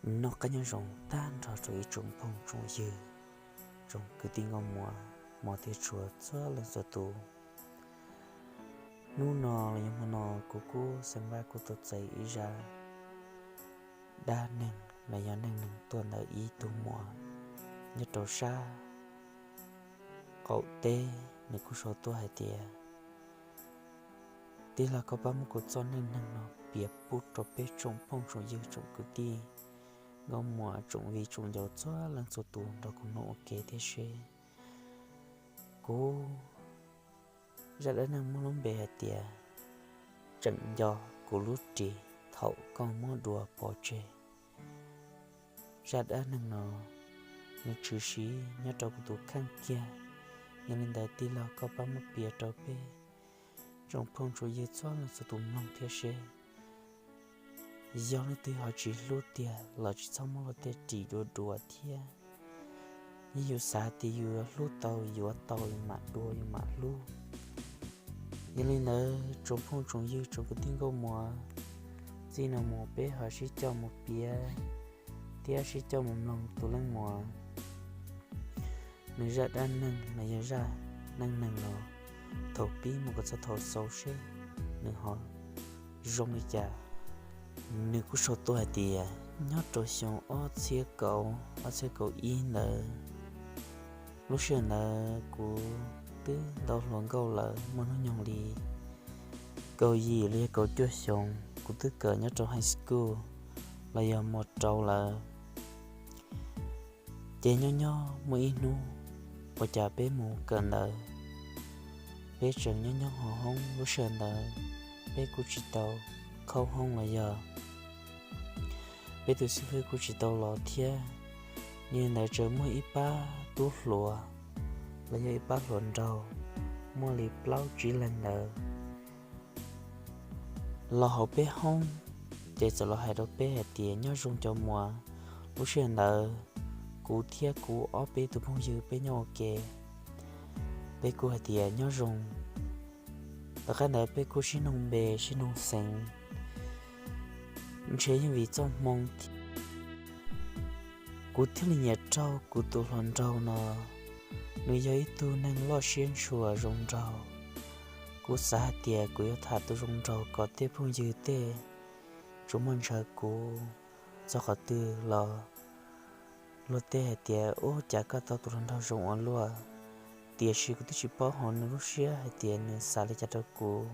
Noj qab nyob zoo tag nrho rau ib tsoom phooj tsoom ywg, tsoom kwv tij nkauj muam, hmov thiab tshua txhua leej txhua tus. Hnub no los yog hmo no kuv kuj xeem Vaj kuj tau txais ib zaj dab neeg los yog neej neeg tuaj ntawm ib tug muam nyob rau sab qaum teb. Nws kuj sau tuaj hais tias, tij laug, koj pab muab kuv txoj neej neeg no piav pub rau peb tsoom phooj tsoom ywg tsoom kwv tij nkauj muam tsoom viv tsoom ncaus txhua leej txhua tus nrog kuv mloog ua ke thiab seb. Kuv zaj dab neeg muaj lub npe hais tias, tseem nco kuv lub ris thaum koj muab dua pov tseg. Zaj dab neeg no nws tshwm sim nyob rau kuv tus kheej kiag. Yog li ntawd tij laug, koj pab muab piav rau peb tsoom phooj tsoom ywg txhua leej txhua tus mloog thiab seb. Yog leej twg ho tsis hlub tiag los tsis txhob muab luag tej ris dua dua thiab. Yog yus xav tias yus yuav hlub tau, yuav tau, yus mam dua, yus mam hlub. Yog li ntawd tsoom phooj tsoom ywg tsoom kwv tij nkauj muam, txij no mus peb ho sib coj mus piav thiab sib coj mus mloog tus leej muam nws zaj dab neeg los yog zaj neej neeg no thaum pib mus kom txog thaum xaus seb nws ho zoo li cas. Nws kuj sau tuaj hais tias, nyob rau xyoo ob txhiab kaum, ob txhiab kaum ib ntawd, lub sij hawm ntawd kuv twb ntau hluas nkauj lawm, muaj hnub nyoog li kaum yim los yog kaum cuaj xyoos, kuv twb kawm nyob rau high school los yog mos rau lawm. Ces nyob nyob muaj ib hnub, ua cas peb mus kawm ntawd, peb tseem nyob nyob hauv hoob. Lub sij hawm ntawd peb kuj tsis tau khaub hoob los yog peb tus xib fwb kuj tsis tau los thiab. Yog li ntawd tseem muaj ib pab tub hluas los yog ib pab hluas nraug, muaj li plaub tsib leeg ntawd los hauv peb hoob, ces txawm los hais rau peb hais tias, nyob zoo cov muam, lub sij hawm ntawd kuv thiab kuv ob peb tus phooj ywg peb nyob ua ke. Peb kuj hais tias nyob zoo. Tom qab ntawd peb kuj sib noog npe sib noog xeev, ntshe yeej vim txoj hmoo thiab. Kuv thiaj li nyiam raug kuv tus hluas nraug no, nws yog ib tug neeg loj siab ntshua zoo nraug. Kuv xav hais tias kuv yuav tham tus zoo nraug kom tej phooj ywg tej tsuas muaj ntshaw kuv txog qhov twg los luag tej hais tias, ub, cas koj tau tus hluas nraug zoo ua luaj. Tiam sis kuv twb tsis paub hauv nws lub siab hais tias nws xav li cas rau kuv.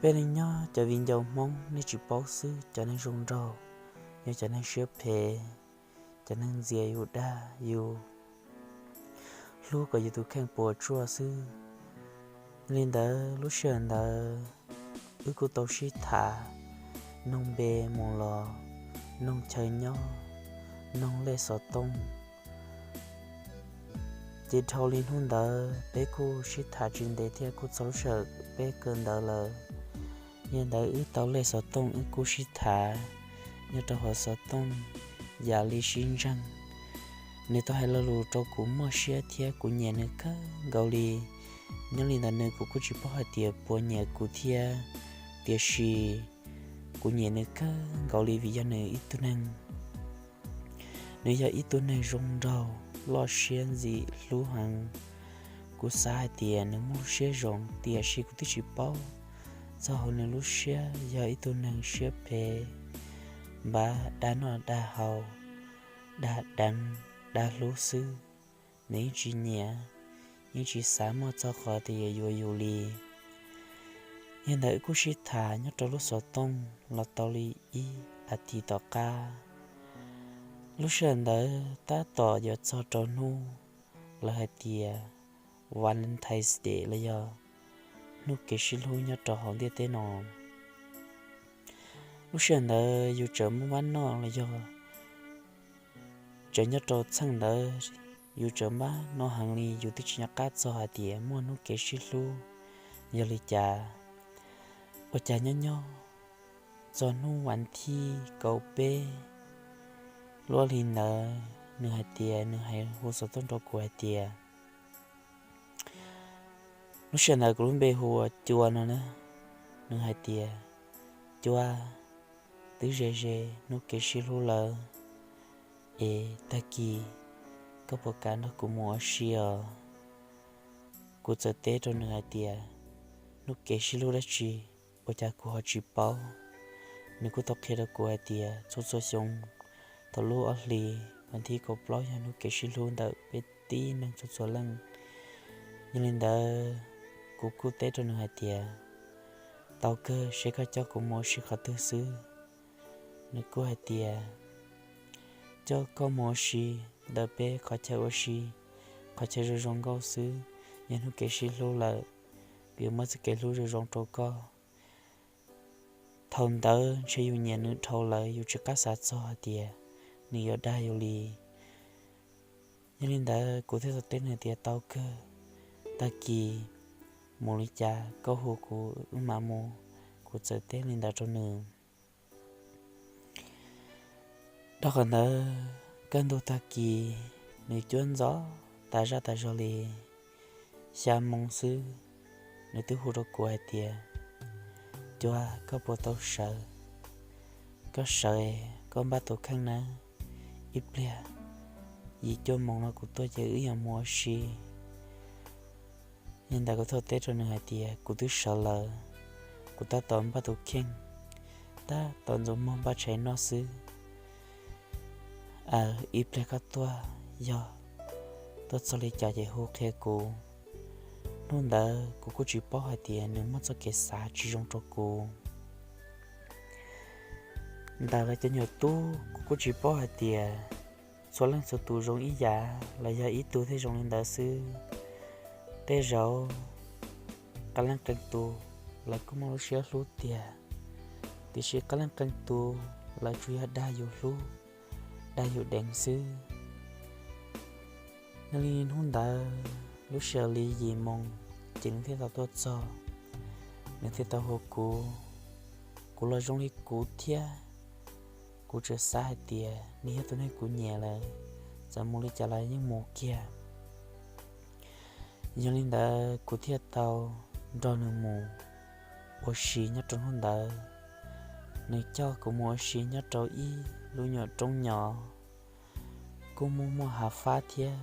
Peb neej nyob cov viv ncaus Hmoob nej tsis paub xwb, cov neeg zoo nraug yog cov neeg siab phem, cov neeg ntxias yus dag yus hlub kom yus tus kheej puas tsuaj xwb. Li ntawd lub sij hawm ntawd wb kuj tau sib tham, noog npe mus los, noog chaw nyob, noog lej xov tooj. Ces dhau li hnub ntawd peb kuj sib tham tsis ntev thiab kuj txog lub sij hawm peb kawm ntawv lawm. Yog ntawd wb tau lej xov tooj wb kuj sib tham nyob rau hauv xov tooj yam li sib ntseeg. Nws tau hais lo lus rau kuv mob siab thiab kuv nyiam nws kawg nkaus li. Nyob li ntawd nws kuv kuj tsis paub hais tias puas nyiam kuv thiab, tiam sis kuv nyiam nws kawg nkaus li vim yog nws ib tug neeg, nws yog ib tug neeg zoo nraug, loj siab ntxim hlub heev. Kuv xav hais tias nws muaj lub siab zoo, tiam sis kuv twb tsis paub txog hauv nws lub siab yog ib tug neeg siab phem, npab dag noj dag haus, dag deev, dag hlub xwb. Nws yeej tsis nyiam, yeej tsis xav muaj txog qhov tias yuav yuav yus li. Yog ntawd wb kuj sib tham nyob rau lub xov tooj los tau li ib as thiv tom qab. Lub sij hawm ntawd tab tom yuav txog rau hnub lawv hais tias Valentine's Day los yog hnub kev sib hlub nyob rau hauv ntiaj teb no. Lub sij hawm ntawd yus tseem muaj npab noj los yog tseem nyob rau txheej ntawd, yus tseem npab noj heev li, yus twb tsis nco qab txog hais tias muaj hnub kev sib hlub yog li cas. Ua cas nyob nyob txog hnub vas thib kaum peb luaj li ntawd, nws hais tias, nws hais hu xov tooj rau kuv hais tias, lub sij hawm ntawd kuv lub npe hu ua Cua no na. Nws hais tias, Cua, twb ze ze hnub kev sib hlub lawm, es tag kis koj puas kam nrog kuv mus ua si os? Kuv txawm teb rau nws hais tias, hnub kev sib hlub dab tsi, ua cas kuv ho tsis paub? Nws kuj tau qhia rau kuv hais tias txhua txhua xyoo thaum lub ob hlis vas thib kaum plaub yog hnub kev sib hlub ntawm peb tib neeg txhua txhua leej. Yog li ntawd, kuv kuj teb rau nws hais tias, tau kawg, seb koj coj kuv mus ua si qhov twg xwb? Nws kuj hais tias, coj koj mus ua si ntawm peb qhov chaw ua si, qhov chaw zoo zoo nkauj xwb, yog hnub kev sib hlub lawm, kuv yuav muab txoj kev hlub zoo zoo rau koj. Thaum ntawd ntshe yus nyiam nws dhau lawm, yus tsis qab xav txog hais tias nws yuav dag yus li. Yog li ntawd kuv thiaj tau teb nws tias, tau kawg, tag kis mus li cas koj hu kuv wb mam mus. Kuv txawm teb li ntawd rau nws. Dhau qhov ntawd, kaj ntug tag kis, nws cuab ntxov tas zaj tas zog li xya moo xwb, nws twb hu rau kuv hais tias, cuab, koj puas tau sawv? Koj sawv, koj npaj tus kheej nawb, ib pliag yim cuaj moos no kuv tuaj ces wb yuav mus ua si. Li ntawd kuv thiaj teb rau nws hais tias, kuv twb sawv lawm, kuv tab tom npaj tus kheej, tab tom ntxuav muag npaj tshais noj xwb. Aw, ib pliag koj tuaj, yog tuaj txog li cas ces hu qhia kuv. Hnub ntawd kuv kuj tsis paub hais tias nws muaj txoj kev xav tsis zoo rau kuv. Ntawm lawv cov nyuam tub kuv kuj tsis paub hais tias txhua leej txhua tus zoo ib yam los yog ib tug thiaj zoo li ntawd xwb. Tej zaum qee leej qee tus lawv kuj muaj lub siab hlub tiag, tiam sis qee leej qee tus lawv tsuas yog dag yus hlub, dag yus deev xwb. Yog li hnub ntawd lub sij hawm li yim moos ces nws thiaj tau tuaj txog, nws thiaj tau hu kuv. Kuv los zoo li kuv thiab, kuv tsuas xav hais tias nws yog tus neeg kuv nyiam lawm, txawm mus li cas los yeej mus kiag. Yog li ntawd kuv thiaj tau nrog nws mus ua si nyob rau hnub ntawd. Nws coj kuv mus ua si nyob rau ib lub nyuam roob nyom, kuj muaj muaj hav fab thiab,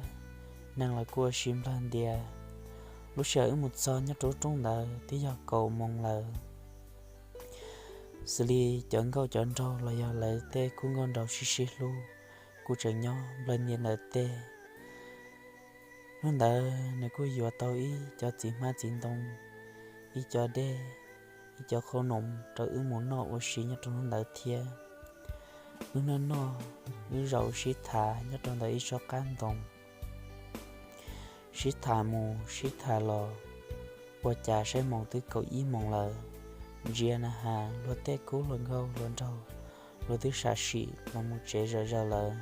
neeg los kuj ua si nplawg ntias. Lub sij hawm wb mus txog nyob rau lub roob ntawd twb yog kaum moos lawm. Xws li cov nkauj cov nraug los yog lawv tej khub nkauj nraug sib sib hlub kuj tseem nyob nplawg ntias ntawm tej. Hnub ntawd nws kuj yuav tau ib co txiv hmab txiv ntoo, ib co dej, ib co qhob noom rau wb mus noj ua si nyob rau hnub ntawd thiab. Wb noj noj, wb zaum sib tham nyob rau ntawm ib tsob qab ntoo. Sib tham mus sib tham los, ua cas saib moos twb kaum ib moos lawm. Ntsia na has luag tej khub hluas nkauj hluas nraug, luag twb sam sim los mus tsev zom zaws lawm.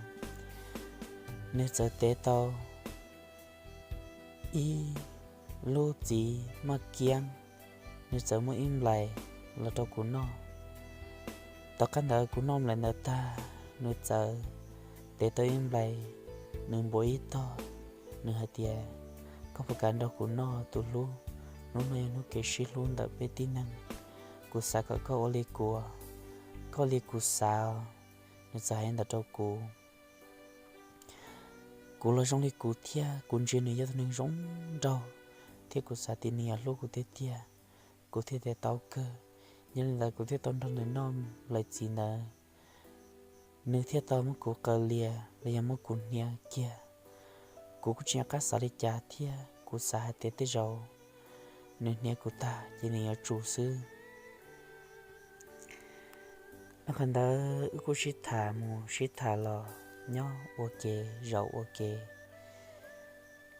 Nws txawm tev tau ib lub txiv maj kiab, nws txawm muab ib nplais los rau kuv noj. Tom qab ntawd kuv noj nplais ntawd tag, nws txawm tev tau ib nplais, nws npuav ib tog, nws hais tias, koj puas kam nrog kuv noj tus hlub, hnub no yog hnub kev sib hlub ntawm peb tib neeg, kuv xav kom koj ua li kuv, koj ua li kuv xav. Nws txawm hais ntawd rau kuv. Kuv los zoo li kuv thiab, kuv ntsia nws yog tus neeg zoo nraug, thiab kuv xav tias nws yuav hlub kuv tiag tiag, kuv thiaj tias tau kawg. Yog li ntawd kuv thiaj tau nrog nws noj nplais txiv ntawd. Nws thiaj tau muab kuv qaws lias los yog muab kuv hnia kiag. Kuv kuj tsis nco qab xav li cas thiab, kuv xav hais tias tej zaum nws hnia kuv tag ces nws yuav tsum xwb. Nyob qhov ntawd wb kuj sib tham mus sib tham los, nyob ua ke zaum ua ke.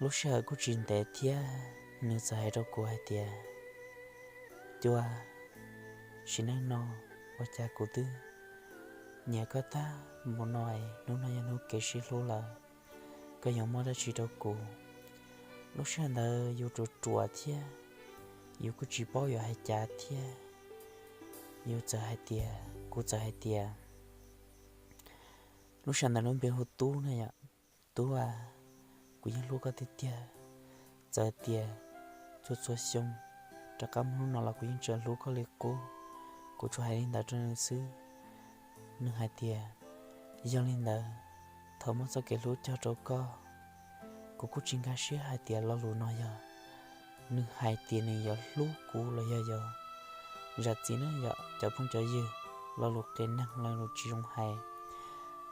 Lub sij hawm kuj tsis ntev thiab, nws txawm hais rau kuv hais tias, Cuab, sim neej no ua cas kuv twb nyiam koj tag npaum no es hnub no yog hnub kev sib hlub lawm, koj yuav muab dab tsi rau kuv? Lub sij hawm ntawd yus ruam ruam thiab, yus kuj tsis paub yuav hais cas thiab. Yus txawm hais tias, kuv txawm hais tias, lub sij hawm ntawd lub npe hu Tub na yom, Tub a, kuv yeej hlub koj tiag tiag. Txawm tias txhua txhua xyoo rov qab muaj hnub no los kuv yeej tseem hlub koj li qub. Kuv tsuas hais li ntawd rau nws xwb. Nws hais tias, yog li ntawd, thaum muab txoj kev hlub cog rau koj, kuv kuj tsis nkag siab hais tias lo lus no yog nws hais tias nws yuav hlub kuv los yog yog zam txim na yom cov phooj cov ywg, lo lus qias neeg lo lus tsis zoo hais.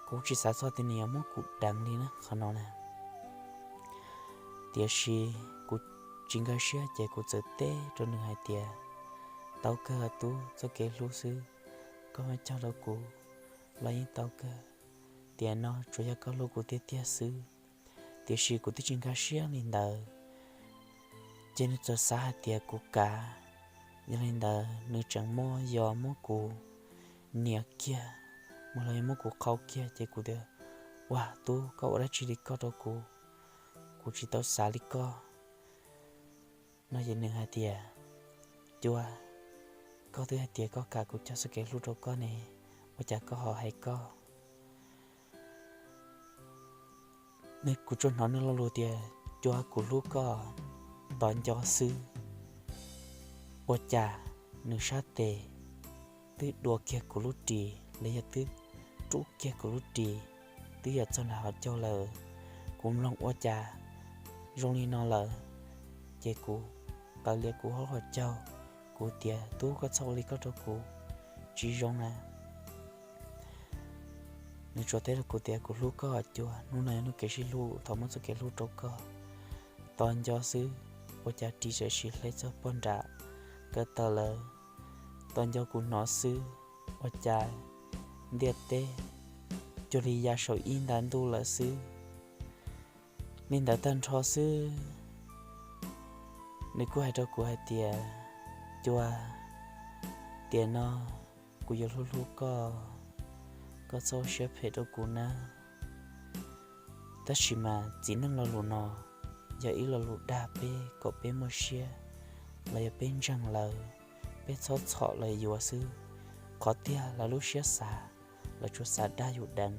Kuv tsis xav txog tias nws yuav muab kuv deev li na qhov no na. Tiam sis kuv tsis nkag siab ces kuv txawm teb rau nws hais tias, tau kawg tub, txoj kev hlub xwb, koj muab cog rau kuv los yeej tau kawg. Tiam no tsuas yog koj hlub kuv tiag tiag xwb. Tiam sis kuv twb tsis nkag siab li ntawd. Ces nws txawm xav hais tias kuv kav. Yog li ntawd nws tseem muab yos muab kuv nias kiag, mus los yog muab kuv qhau kiag ces kuv tias, ua tub, koj ua dab tsi li koj rau kuv? Kuv tsis tau xav li koj. No ces nws hais tias, cua, koj twb hais tias koj kam kuv cog txoj kev hlub rau koj ne, ua cas koj ho hais koj? Nws, kuv tsuas hnov nws lo lus tias, cua, kuv hlub koj, tos nco xwb. Ua cas nws sab tes twb dua kiag kuv lub ris los yog twb rub kiag kuv lub ris, twb yog txog nram hauv caug lawm. Kuv mloog ua cas zoo li no lawm, ces kuv qaws lias kuv hauv caug, kuv tias, tub, koj txhob ua li koj rau kuv, tsis zoo na. Nws tsuas teb rau kuv tias, kuv hlub koj cua, hnub no yog hnub kev sib hlub, thov muab txoj kev hlub rau koj. Tos nco xwb, ua cas ris txawm sis hle txog pog nram kaw taw lawm. Tos nco kuv hnov xwb, ua cas ntiaj teb cuag li ya saum ib nta ntuj lawm xwb. Li ntawd tag nrho xwb, nws kuj hais rau kuv hais tias, cua, tiam no kuv yuav hlub hlub koj, koj txhob siab phem rau kuv nawb. Tab sis mas txiv neej lo lus no yog ib lo lus dag peb kom peb muaj siab los yog peb ntseeg lawv, peb txhob txhom lawv yuav xwb. Qhov tiag lawv lub siab xav, lawv tsuas xav dag yus deev,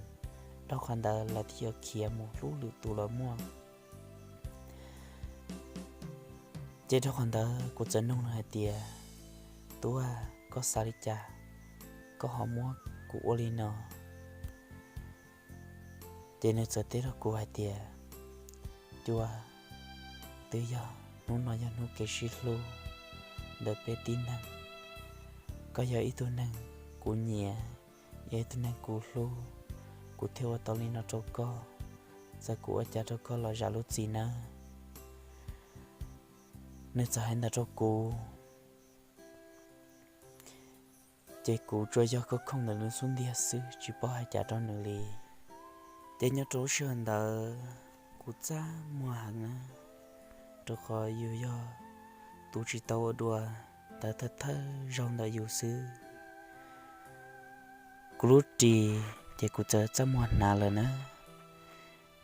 dhau qhov ntawd lawv thiaj yuav khiav mus hlub lwm tus los muaj. Ces dhau qhov ntawd kuv txawm nug nws hais tias, tub, koj xav li cas, koj ho muab kuv ua li no? Ces nws txawm teb rau kuv hais tias, cua, twb yog hnub no yog hnub kev sib hlub ntawm peb tib neeg. Koj yog ib tug neeg kuv nyiam, yog ib tug neeg kuv hlub, kuv thiaj ua tau li no rau koj. Txawm kuv ua cas rau koj los zam lub txim nawb. Nws txawm hais ntawd rau kuv, ces kuv tsuas yog khoob khoob ntawm nws xub ntiag xwb, tsis paub hais cas rau nws li. Ces nyob rau lub sij hawm ntawd kuv txaj muag heev na, rau qhov yus yog tus tsis tau ua dua ntawd, thawj thawj zaug ntawm yus xwb. Kuv lub ris ces kuv txawm txaj muag hnav lawm na.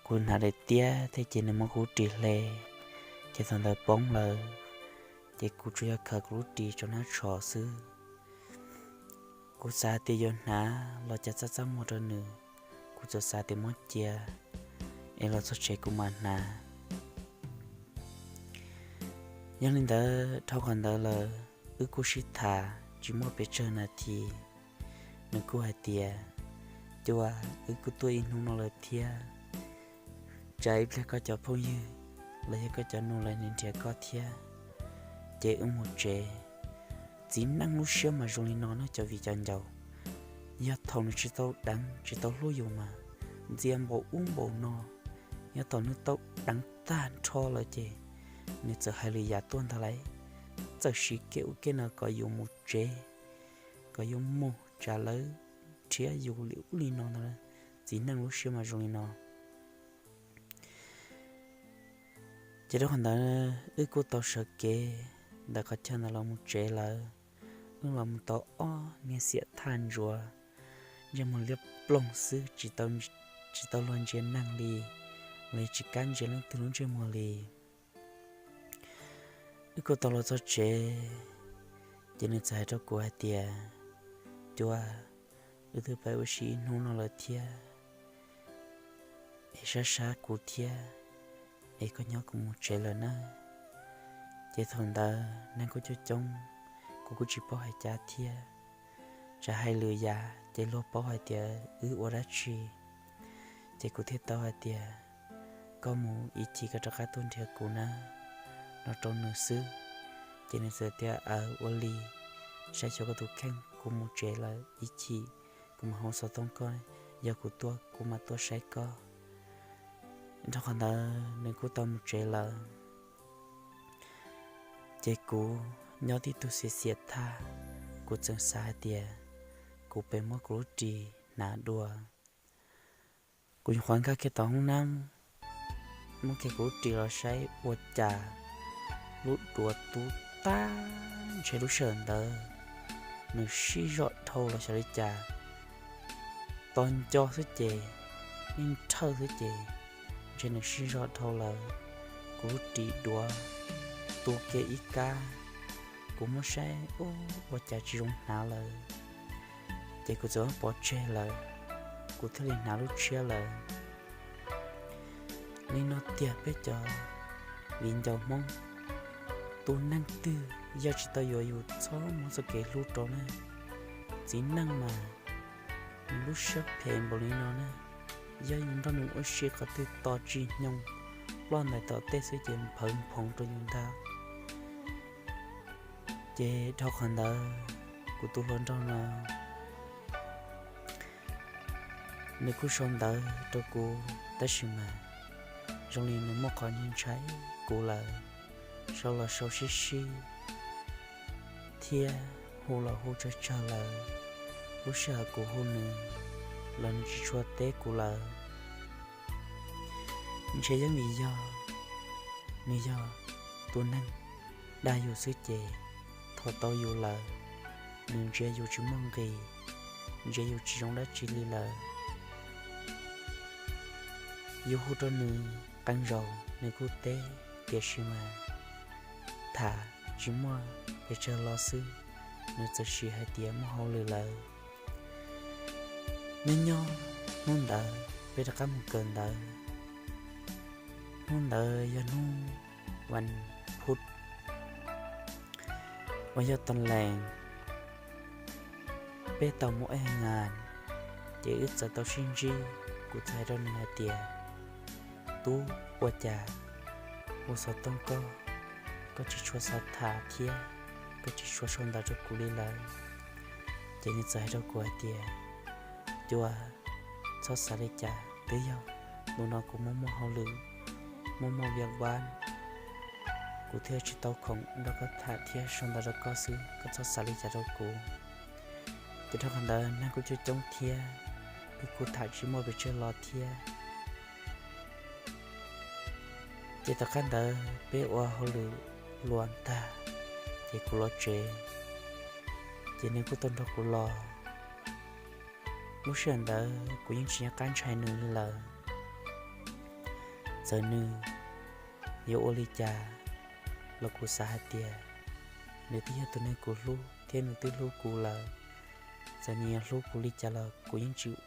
Kuv hnav daim tiab thiab ces nws muab kuv lub ris hle, ces thaum ntawd poob lawm, ces kuv tsuas yog khaws kuv lub ris tso hnab tsho xwb. Kuv xav tias yuav hnav los cas txaj txaj muag rau nws, kuv txawm xav tias muab cia es los txog tsev kuv mam hnav. Yog li ntawd dhau qhov ntawd lawm, wb kuj sib tham tsis muaj pes tsawg nas this, nws kuj hais tias, cua, wb kuj tuaj ib hnub no lawm thiab, tsam ib pliag koj cov phooj ywg los yog koj cov nus lawv nrhiav koj thiab, ces wb mus tsev. Txiv neej lub siab mas zoo li no na cov viv cov ncaus. Yog thaum nws tsis tau deev tsis tau hlub yus mas ntxias npaum ub npaum no, yog thaum nws tau deev tag nrho lawm ces nws txawm hais lwm yam tuaj ntag lauj. Txawm siv kev ub kev no kom yus mus tsev, kom yus mus tsam lawv nrhiav yus li ub li no ntag. Txiv neej lub siab mas zoo li no. Ces rau qhov ntawd wb kuj tau sawv kev ntawm qhov chaw ntawd los mus tsev lawm. Wb los mus tau ob niag xiam thaj ntsuav, ntsej muag liab ploog xwb, tsis tau luag ntsia neeg li, los tsis kam ntsia leej twg lub ntsej muag li. Wb kuj tau los txog tsev, ces nws txawm hais rau kuv hais tias, cua, wb twb pab ua si ib hnub no lawm thiab, es sab sab kuv thiab, es koj nyob kuv mus tsev lawm na. Ces thaum ntawd neeg kuj coob coob, kuv kuj tsis paub hais cas thiab, tsam hais lwm yam Ces luag paub hais tias wb ua dab tsi, ces kuv thiaj tau hais tias, koj mus ib chim koj rov qab tuaj nrhiav kuv na, no rau nws xwb. Ces nws txawm tias, aw, ua li, saib xyuas koj tus kheej, kuv mus tsev lawm, ib chim kuv mam hu xov tooj koj, yog kuv tuaj kuv mam tuaj saib koj. Dhau qhov ntawd nws kuj tau mus tsev lawm. Ces kuv nyob tib tug xiav xiav thaj, kuv txawm xav hais tias kuv pem muab kuv lub ris hnav dua. Kuv nyuam qhuav nkag kiag tom hoob nab, muab kiag kuv lub ris los saib ua cas lub duav tu tag, ntshe lub sij hawm ntawd nws sib zog dhau los xyov li cas, to nco xwb ces, yeej nrhawj xwb ces, ntshe nws sib zog dhau lawm. Kuv lub ris duav tu kiag ib kab, kuv muab saib ua cas tsis zoo hnav lawm, ces kuv txawm muab pov tseg lawm, kuv thiaj li hnav lub tshiab lawm. Li no tiag peb cov viv ncaus Hmoob, tus neeg twg yog tsis tau yuav yus txhob muab txoj kev hlub rau na. Txiv neej mas nws lub siab phem npaum li no na, yog yus nrog nws ua si qhov twg tos tsis hnyoo, ploj ntais tom tej xwb ces nphawv nphoov rau yus ntag. Ces dhau qhov ntawd, kuv tus hluas nraug no nws kuj sau ntawv rau kuv, tab sis mas zoo li nws muaj qhov ntshai kuv lawm, sau los sau sib sib thiab hu los hu tsawg tsawg lawm. Lub sij hawm kuv hu nws los nws tsis tshua teb kuv lawm. Ntshe yeej vim yog nws yog tus neeg dag yus xwb ces, thaum tau yus lawm, nws ntsia yus tsis muaj nqis, ntsia yus tsis zoo dab tsi li lawm. Yus hu rau nws qee zaus nws kuj teb, tiam sis mas tham tsis muaj pes tsawg lo xwb, nws txawm siv hais tias muaj hauj lwm lawm. Nyob nyob hnub ntawd peb rov qab mus kawm ntawv. Hnub ntawd yog hnub vas phuv uas yog tau lees, peb tau mus ej nas, ces wb txawm tau sib ntsib. Kuv txawm hais rau nws hais tias, tub, ua cas hu xov tooj koj, koj tsis tshua xav tham thiab koj tsis tshua sau ntawv rau kuv li lawm? Ces nws txawm hais rau kuv hais tias, cua, txhob xav li cas, twb yog hnub no kuv muaj muaj hauj lwm, muaj muaj viam vab, kuv thiaj tsis tau khoom nrog koj tham thiab sau ntawv rau koj xwb, koj txhob xav li cas rau kuv. Ces dhau qhov ntawd neeg kuj coob coob thiab, wb kuj tham tsis muaj pes tsawg lo thiab. Ces tom qab ntawd peb ua hauj lwm luas tag, ces kuv los tsev, ces nws kuj tau nrog kuv los. Lub sij hawm ntawd kuv yeej tsis nco qab ntshai nws li lawm. Txawm nws yuav ua li cas los kuv xav hais tias nws twb yog tus neeg kuv hlub thiab nws twb hlub kuv lawm. Txawm nws yuav hlub kuv li cas los kuv yeej tsis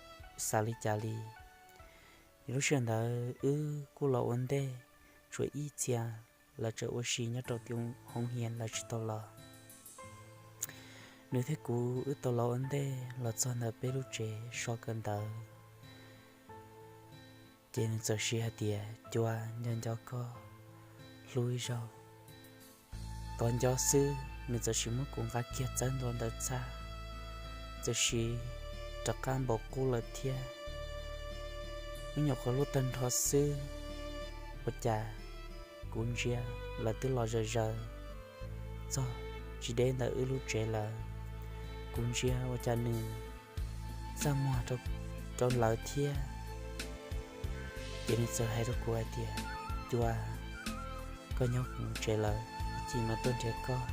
xav li cas li. Lub sij hawm ntawd wb kuj los ua ntej, tshuav ib txhia lawv tseem ua si nyob rau tim hoo hias lawv tsis tau los. Nws thiab kuv wb tau los ua ntej los txog ntawm peb lub tsev so kawm ntawv. Ces nws txawm siv hais tias, cua, nco nco koj hlub ib zaug. Tos nco xwb nws txawm siv muab kuv nqa kiag txawb ntua ntawm txaj, txawm siv rov qab npaum qub lawm thiab. Wb nyuam qhuav hlub tag nrho xwb, ua cas kuv ntsia lawv twb los zaws zaws txog tsis deb ntawm wb lub tsev lawm. Kuv ntsia ua cas nws txaj muag rau lawv thiab. Ces nws txawm hais rau kuv hais tias, cua, koj nyob kuv mus tsev lawm, ib chim mam tuaj nrhiav koj.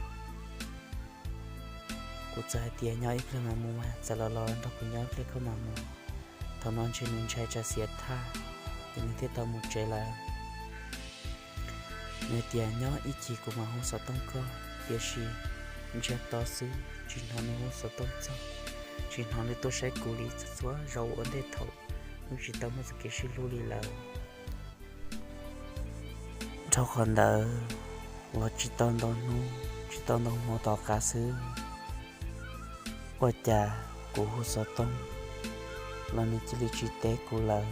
Kuv txawm hais tias, nyob ib pliag mam mus mas, txawm los los nrog kuv nyob ib pliag koj mam mus. Thaum no ntshe nws ntshai tsa xiav thaj, ces nws thiaj tau mus tsev lawm. Nws tias, nyob ib chim kuv mam hu xov tooj koj, tiam sis ntsiag to xwb tsis hnov nws hu xov tooj txog, tsis hnov nws tuaj saib kuv li. Txhua txhua zaus ua ntej thaum wb tsis tau muaj txoj kev sib hlub li lawm. Dhau qhov ntawd los tsis tau ntau hnub tsis tau ntau hmo tom qab xwb, ua cas kuv hu xov tooj los nws cia li tsis teb kuv lawm.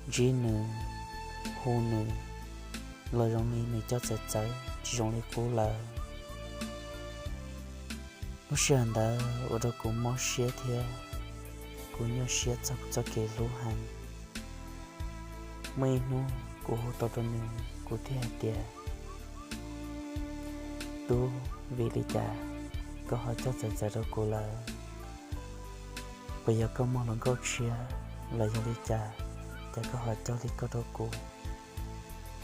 Ntsib nws, hu nws los zoo li nws coj txawv txawv tsis zoo li qub lawm. Lub sij hawm ntawd ua rau kuv mob siab thiab kuv nyuaj siab txog kuv txoj kev hlub heev. Muaj ib hnub kuv hu tau rau nws, kuv thiaj hais tias, Tub, vim li cas koj ho coj txawv txawv rau kuv lawm? Puas yog koj muaj hluas nkauj tshiab los yog li cas, cas koj ho coj li koj rau kuv?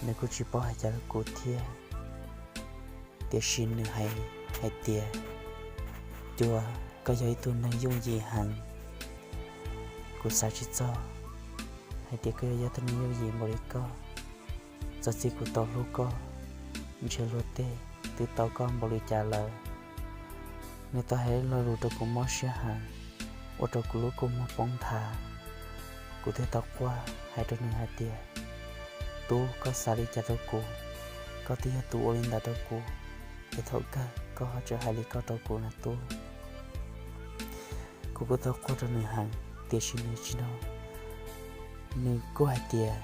Nws kuj tsis paub hais cas rau kuv thiab, tiam sis nws hais, hais tias, Cua, koj yog ib tug neeg yooj yim heev. Kuv xav tsis txog hais tias koj yuav yog tus neeg yooj yim npaum li koj. Txog txij kuv tau hlub koj, ntshe luag tej twb tau koj npaum li cas lawm. Nws tau hais lo lus rau kuv mob siab heev, ua rau kuv lub kua muag poob nthav. Kuv thiaj tau quaj hais rau nws hais tias, Tub, koj xav li cas rau kuv? Koj twb yog tus ua li ntawd rau kuv, es thaum kawg koj ho tseem hais li koj rau kuv na tub. Kuv kuj tau quaj rau nws heev, tiam sis nws tsis nrog, nws kuj hais tias,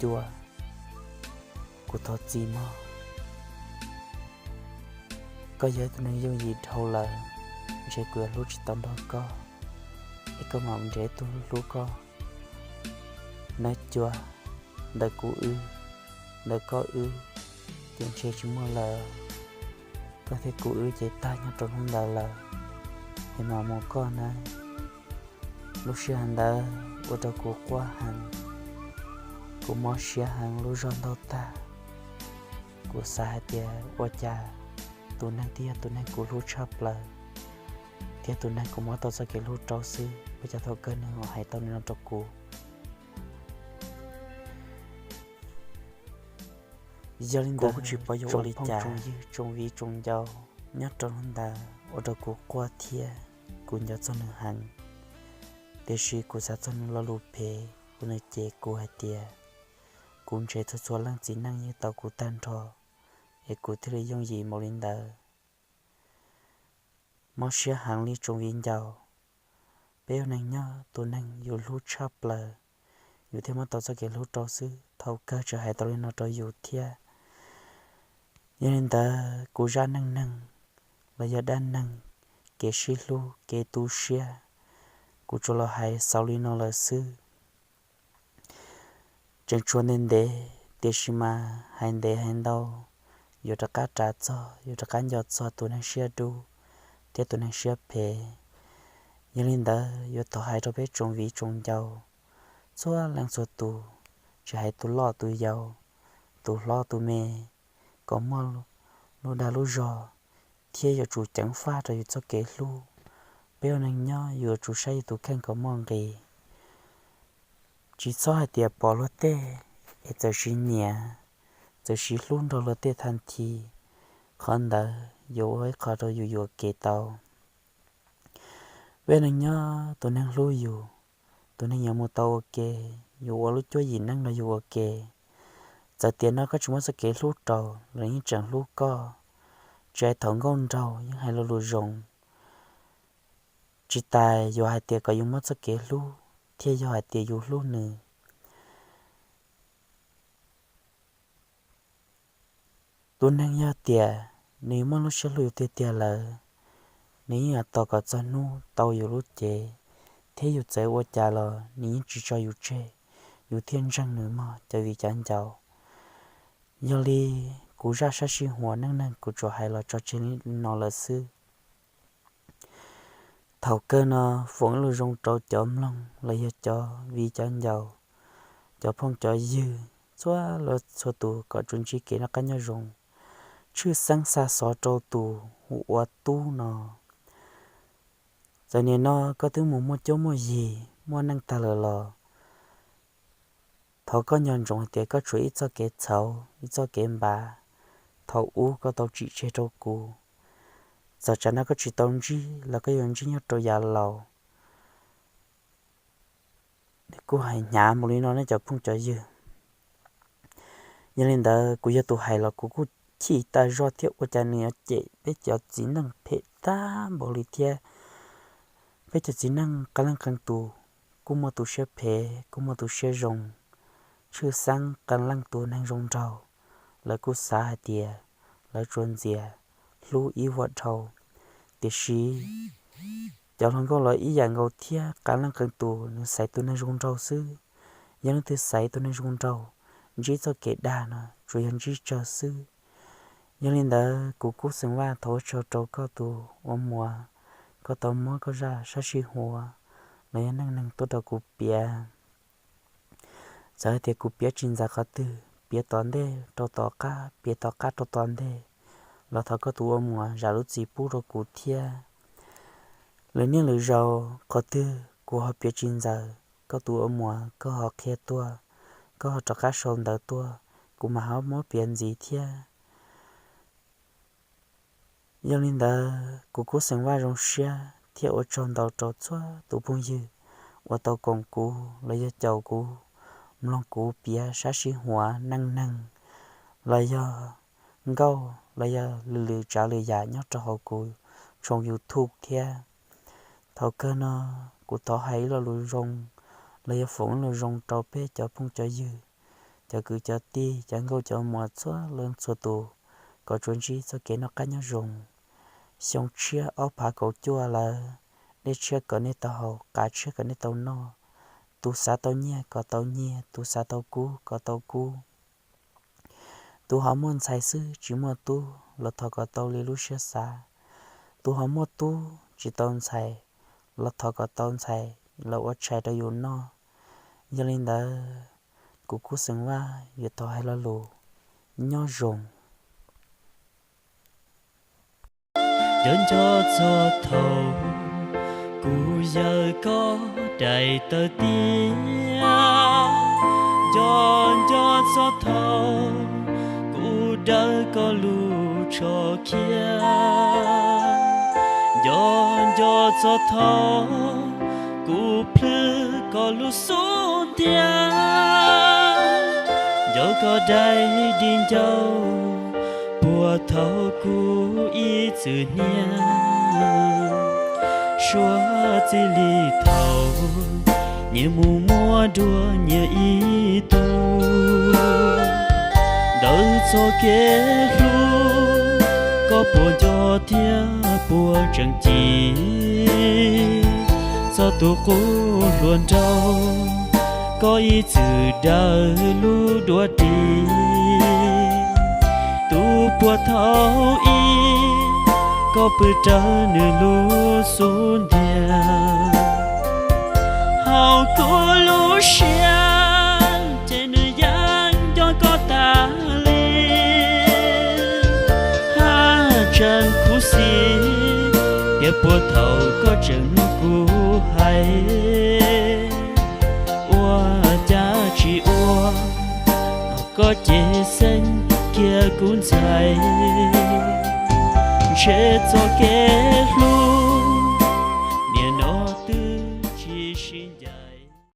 Cua, kuv thov txim mog. Koj yog ib tug neeg yooj yim dhau lawm, ntshe kuv yuav hlub tsis tau nrog koj, es koj mam nrhiav ib tug hlub koj. Nab Cua, ntawm kuv wb, ntawm koj wb, ces ntshe tsis muaj lawm. Koj thiab kuv wb ces tag nyob rau hnub ntawd lawm, es mam mus koj na. Lub sij hawm ntawd ua rau kuv quaj heev, kuv mob siab heev lub zog ntaug tag. Kuv xav hais tias ua cas tus neeg twb yog tus neeg kuv hlub tshaj plaws, thiab tus neeg kuv muab tau txoj kev hlub rau xwb, ua cas thaum kawg nws ho hais tau li no rau kuv. Yog li ntawd kuv tsis paub yuav ua li cas, tsoom viv tsoom ncaus, nyob rau hnub ntawd ua rau kuv quaj thiab kuv nco txog nws heev. Tiam sis kuv xav txog nws lo lus phem uas nws cem kuv hais tias kuv ntshe txhua txhua leej txiv neej yeej tau kuv tag nrho, es kuv thiaj li yooj yim npaum li ntawd. Mob siab heev li tsoom viv ncaus. Peb ua neeg nyob tus neeg yus hlub tshaj plaws, yus thiaj muab tau txoj kev hlub rau xwb, thaum kawg tseem hais tau li no rau yus thiab. Yog li ntawd kuv zaj neej neeg los yog dab neeg, kev sib hlub kev tu siab, kuv tsuas los hais xaus li no lawm xwb. Tseem tshuav ntev ntev, tiam sis mas hais ntev hais ntau, yuav rov qab ras txog, yuav rov qab nco txog tus neeg siab dub thiab tus neeg siab phem. Yog li ntawd yuav thov hais rau peb tsoom viv tsoom ncaus, txhua leej txhua tus, tsis hais tus loj tus yau, tus hlob tus me, kom muaj lub dag lub zog, thiab yuav tsum ceev faj rau yus txoj kev hlub. Peb ua neeg nyob yuav tsum saib yus tus kheej kom muaj nqis. Tsis txhob hais tias pom luag tej es txawm siv nyiam, txawm siv hlub nrog luag tej thaj thi, qhov ntawd yuav ua ib qho rau yus yuam kev tau. Peb ua neeg nyob tus neeg hlub yus, tus neeg yuav mus tau ua ke, yuav ua lub cuab yim neej nrog yus ua ke. Txawm tiam no koj tsis muab txoj kev hlub rau los yeej tseem hlub koj, tsis hais thaum nkauj nraug yeej hais lo lus zoo. Tsis tas yuav hais tias kom yus muab txoj kev hlub thiaj yog hais tias yus hlub nws. Tus neeg yog tias nws muaj lub siab hlub yus tiag tiag lawm, nws yeej yuav tos kom txog hnub tau yus lub cev, thiab yus txawm ua cas los nws yeej tsis tso yus tseg, yus thiaj ntseeg nws mog cov viv cov ncaus. Yog li kuv zaj sab sij huam neej neeg kuv tsuas hais los tso tseg li no lawm xwb. Thaum kawg no foom ib lus zoo rau cov mloog los yog cov viv cov ncaus, cov phooj cov ywg, txhua leej txhua tus kom tsuas ntsib kev noj qab nyob zoo, tshwj xeeb xa xov rau tus hu ua Tub no. Txawm nim no koj twb mus muaj cuab muaj yig muaj neej tag lawm los thov koj nco ntsoov hais tias koj tshuav ib txoj kev txhaum ib txoj kev npav thaum ub koj tau tsim tseg rau kuv. Txawm tsam no koj tsis tau ntsib los koj yuav ntsib nyob rau yav laus. Nws kuj hais hnyav npaum li no nej cov phooj cov ywg. Yog li ntawd kuv yog tus hais los kuv kuj chim tas zog thiab ua cas nws yuav cem peb cov txiv neej phem tag npaum li thiab. Peb cov txiv neej qee leej qee tus kuj muaj tus siab phem, kuj muaj tus siab zoo, tshwj xeeb qee leej tus neeg zoo nraug, lawv kuj xav hais tias lawv tsuas ntxias hlub ib vuag dhau. Tiam sis cov hluas nkauj los ib yam nkaus thiab, qee leej qee tus nws xaiv tus neeg zoo nraug xwb. Yog leej twg xaiv tus neeg zoo nraug, ntsib txoj kev dag no tsuas yog ntsib tsawg xwb. Yog li ntawd kuv Kub Xeem Vaj thov ua tsaug rau koj tus ua muam, koj tau muab koj zaj sab sij huav los yog neej neeg tuaj rau kuv piav. Txawm hais tias kuv piav tsis ntxaws qhov twg, piav tom ntej rau tom qab, piav tom qab rau tom ntej, los thov koj tus ua muam zam lub txim pub rau kuv thiab. Lwm niaj lwm zaus qhov twg kuv ho piav tsis ntxaws, koj tus ua muam koj ho qhia tuaj, koj ho rov qab sau ntawv tuaj, kuv mam ho muab piav ntxiv thiab. Yog li ntawd kuv Kub Xeem Vaj zoo siab thiab ua tsaug ntau rau txhua tus phooj ywg uas tau koom kuv los yog caum kuv, mloog kuv piav sab sij huav neej neeg los yog nkauj los yog lwm lwm tsav lwm yam nyob rau hauv kuv tshooj YouTube thiab. Thaum kawg no kuv thov hais ib lo lus zoo los yog foom ib lo lus zoo rau peb cov phooj cov ywg, cov kwv cov tij, cov nkauj cov muam txhua leej txhua tus, kom tsuas ntsib txoj kev noj qab nyob zoo. Xyoo tshiab ob phav kaum cuaj lawm, dej tshiab kom nej tau haus, qav tshiab kom nej tau noj. Tus xav tau nyiaj kom tau nyiaj, tus xav tau kub kom tau kub. Tus ho muaj ntxhais xwb tsis muaj tub los thov kom tau li lub siab xav. Tus ho muaj tub tsis tau ntxhais los thov kom tau ntxhais los ua tshais rau yus noj. Yog li ntawd kuv Kub Xeem Vaj yuav tau hais lo lus nyob zoo. Nco nco txog thaum kuv yawm koj daim tawv tiaj, nco nco txog thaum kuv dawb koj lub tsho khiab, nco nco txog thaum kuv plhws koj lub xub ntiag, nco koj daim di ncauj puag thaum kuv ib txwm hnia, suav txij li thaum nyias mus muaj dua nyias ib tug. Ntawm txoj kev hlub koj puas nco thiab puas tseem cim, txog tus qub hluas nraug koj ib txwm daws lub duav ris. Tus puag thaum ub koj pw rawv nws lub xub ntiag, hauv kuv lub siab ces nws yeej nco koj tas li. Haj tseem khuv xim tias puag thaum koj tseem mloog kuv hais, ua cas tsis ua, koj ces xeeb kiag kuv ntxhais. Ntshe txoj kev hlub